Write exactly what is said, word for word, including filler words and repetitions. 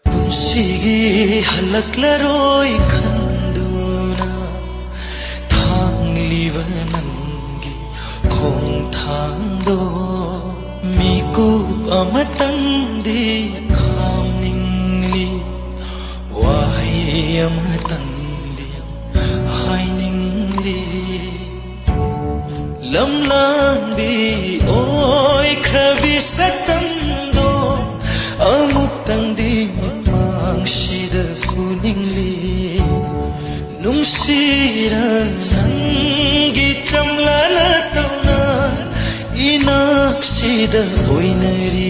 ꯄꯨꯟꯁꯤꯒꯤ ꯍꯜꯂꯛꯂꯔꯣꯏ ꯈꯟꯗꯨꯅ ꯊꯥꯡꯂꯤꯕ ꯅꯪꯒꯤ ꯈꯣꯡꯊꯥꯡꯗꯣ ꯃꯤꯀꯨꯞ ꯑꯃꯇꯪꯗꯤ ꯈꯥꯝꯅꯤꯡꯂꯤ, ꯋꯥꯍꯩ ꯑꯃꯇꯪꯗꯤ ꯍꯥꯏꯅꯤꯡꯂꯤ꯫ ꯂꯝꯂꯥꯟꯕꯤ ꯑꯣꯏꯈ꯭ꯔꯕꯤ ꯁꯛꯇꯝꯗꯣ ꯑꯃꯨꯛꯇꯪꯗꯤ ꯃꯤꯠꯃꯥꯡꯁꯤꯗ ꯎꯅꯤꯡꯂꯤ꯫ ꯅꯨꯡꯁꯤꯔ ꯅꯪꯒꯤ ꯆꯝꯂꯥꯅ ꯇꯧꯅ ꯏꯅꯥꯛꯁꯤꯗ ꯑꯣꯏꯅꯔꯤ